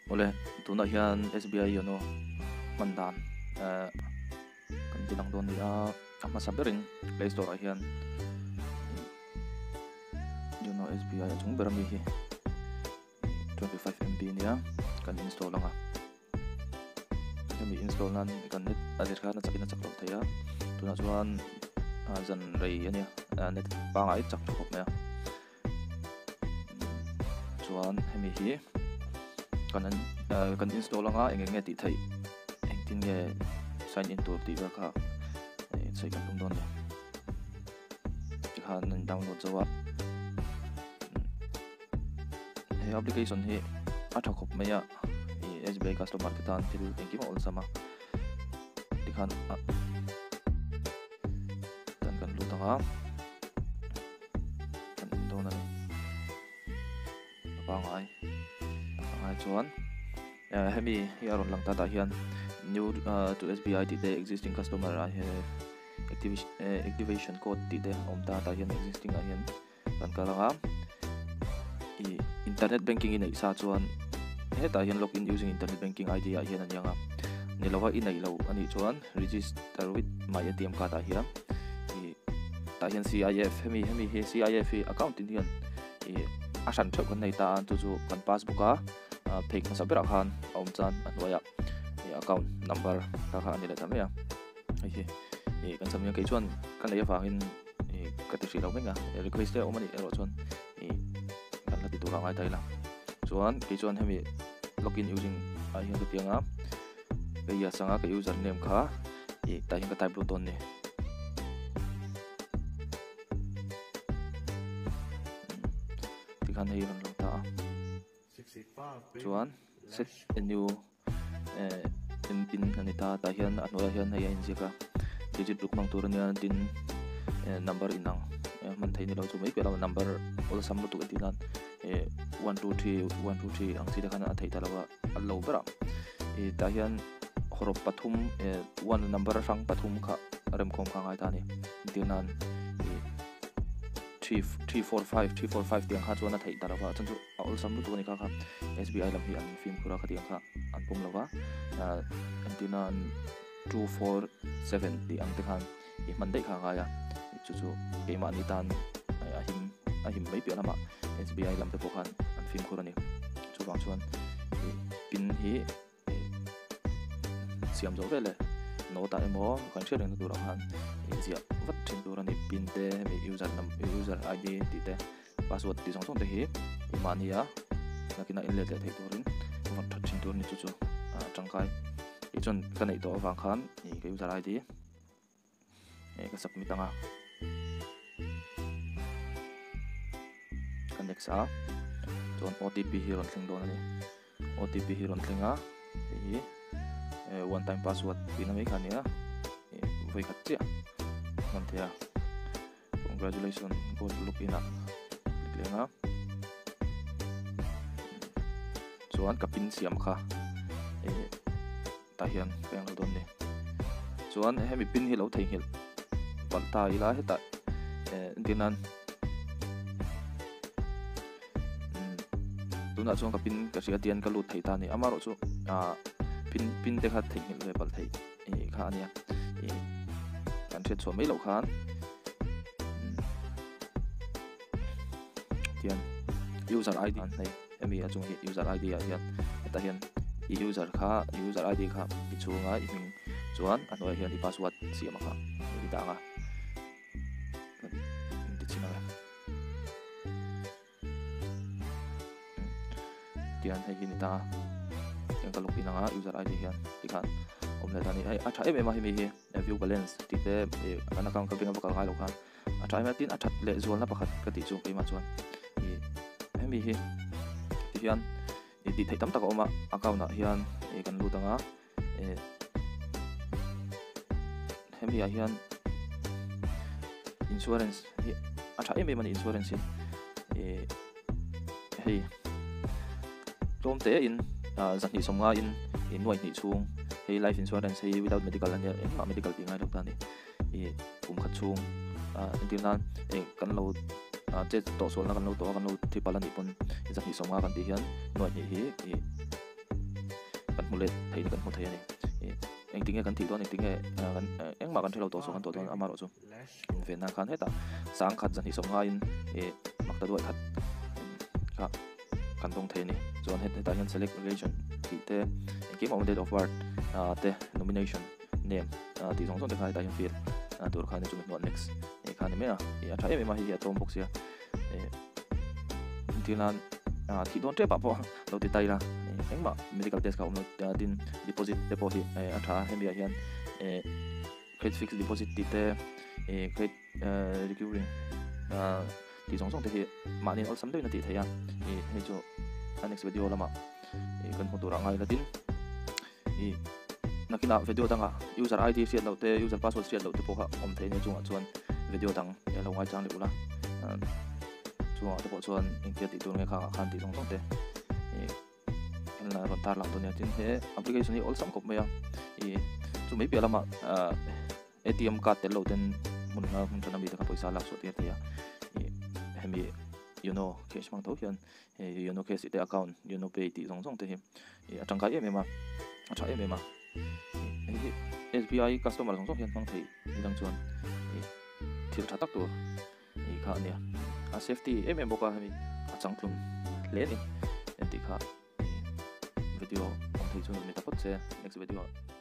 Awle, tunah hian SBI YONO hman dan eh kan ti lang dawn a ni a, a hmasa berin play store ah hian YONO SBI a chung ber ami hi 25 MB nia kan install ang a, hemi install nan kan net a zir khan a chakin a chak loh thei a, tunah chuan zan rei a nia net pangngai chak tha khawp mai a. Chuan hemi hi kan kan install anga eng eng nge tih theih engtin nge sign in tur tih vel kha sawi kan tum dawn a ni tikhan an download zo a he application hi a tha khawp mai a ih S_B_I customer te tan thil engkim a awlsam a tikhan kan lut ang a. Kan en dawn a ni a pangai pangai chuan eh hemi hi a rawn lang ta tah hian new ah to S_B_I tih te existing customer ah hian activation eh activation code tih te a awm ta tah hian existing ah hian kan kal ang a ih internet banking i neih sa chuan hetah hian login using internet banking I_D ah hian a ni ang a ni lova i neih loh a nih chuan register with my A_T_M card ah hian ih. Tah hian CIF hemi hemi hi CIF hi account tin hian ih a hran theuh kan nei ta a chu chu kan passbook a phei hmasa berah khan a awm chuan a hnuaiah ih account number kha kha a ni leh ta mai a hei hi ih kan cham hian kei chuan ka neih avangin ih ka ti hrih lo vek a request te a awm a nih erawh chuan ih kan la ti tur a ngai ta ila chuan kei chuan hemi login using ah hian ka ti ang a. Ka yes anga ka user name kha ih tah hian ka type lut dawn a ni. Tikhan hei a rawn lang ta a. Chuan set a new eh pin a ni ta tah hian a hnuaiah hian hei a inziak a digit ruk hmang tur a nia tin eh number inang hman theih a ni lo chu mai piah lamah number awlsam lutuk a tih nan eh 1 2 3 1 2 3 ang chi te khan a theih ta lo a. a lo berah ih tah hian hawrawp pathum eh one number hrang pathum kha remkhawm kha a ngai ta a ni entir nan ih three three four five three four five tiang kha chuan a theih ta lova chuan chu a awlsam lutuk a ni kha kha S_B_I lam hi an fimkhur a khatiang kha an pawm lova ah entir nan two four seven tih ang te khan ih hman daih kha a ngai a chu chu keimahni tan a him a him mai piah lamah S_B_I lam te pawh khan an fimkhur a ni chuvang chuan ih pin hi ih siam zawh vel leh note ah emaw kan hriat reng na turah khan ih ziah vat thin tur a ni pin te hemi user num user I_D tih te password tih zawng zawng te hi ih mahnia nakina in let leh theih turin vawn that thin tur a ni chu chu a tangkai ih chuan ka neih tawh avang khan ih ka user I_D. Hei ka submit ang a ka next a chuan OTP hi rawn thleng dawn a ni OTP hi rawn thleng a hei hi eh, one time password tihna mai kha a ni a eh, vawi khat chiah hman thei a congratulations go to login ah click leng a chuan ka pin siam kha eh tah hian ka eng lo dawn ni chuan hemi pin hi lo theihnghilh palh ta ila hetah eh entir nan umm tunah chuan ka pin ka hria tian ka lut thei ta a ni amaherawh chu ah pin pin te kha theihnghilh ve palh theih ih kha a nia ih kan hriat chhuah mai loh khan tian user id an hei hemi a chung hi user id ah hian hetah hian i user kha i user id kha i chhunga i hming chuan a hnuaiah hian i password siam ang kha i dah ang a ti chhin ang e tian hei hi ni ta tiang ka login ang a user id hian tikhan awm leh ta a ni hei a tha em em a hemi hi view balance tih te kan account ka bank a va kal ngai lo khan A tha em a tin a that leh zualna pakhat ka tih chu keimah chuan ih hemi hi ti hian ih tih theih tam tak a awm a account ah hian ih kan lut ang a ih hemi ah hian insurance hi a tha em em a ni insurance hi ih hei tlawm te in ah zahnih sawmnga in ih nuaih hnih chhung hei life insurance hei without medical a nia engmah medical tih ngai lo ta a ni. Ih kum khat chhung ah entir nan eng kan lo ah chet tawh sualna kan lo tawh a kan lo thi palh a nih pawn zahnih sawmnga kan tih hian nuaih hnih hi ih kan hmu let thei kan hmu thei a ni. Ih engtin nge kan thih dawn engtin nge kan engmah kan hrelo tawh saw kan tawh dawn amaherawh chu inven nan khan hetah sangkhat zahnih sawm ngaiin ih makta duai khat kha kan dawng thei a ni. Chuan hetah hian select relation tih te engkim a awm date of birth ah te nomination name ah tih zawng zawng te kha hetah hian fill tur kha a ni chumi hnuah next tih kha a ni mai a ih a tha em em a hei hi a tlawm bawk sia ih entir nan ah thih dawn tep ah pawh lo ti ta ila engmah medical test kha a awm lo tin deposit te pawh hi a tha a hemi ah hian ih credit fixed deposit tih te ih credit recurring ah tih zawng zawng te hi mahni awlsam deuhin a tih theih a ih hei chu a next video lamah ih kan hmu tur ah ngai la tin ih nakinah video dangah user id hriat loh te user password hriat loh te pawh kha awm thei ania chungah chuan video dang lo ngaichang leh ula chungah te pawh chuan engtia tih tur nge khangah khan tih zawng zawng te ih la rawn tar lang dawn nia tin he application hi awlsam khawp mai a ih chu mai piah lamah ah A_T_M card tel lo ten hmun anga hmun tana mite kha pawisa lak chhuah tir thei a ih hemi yono cash hmang tho hian hei yono cash te account yono pay tih zawng zawng te hi ih a tangkai em em a a tha em em a hei hi S_B_I customer zawng zawng hian hmang thei ni lang chuan ih thil tha tak tur ih kha a nia a safety em em bawk a hemi a changtlung hle a ni engtih kha video awm thei chu ni ta phawt se next video ah.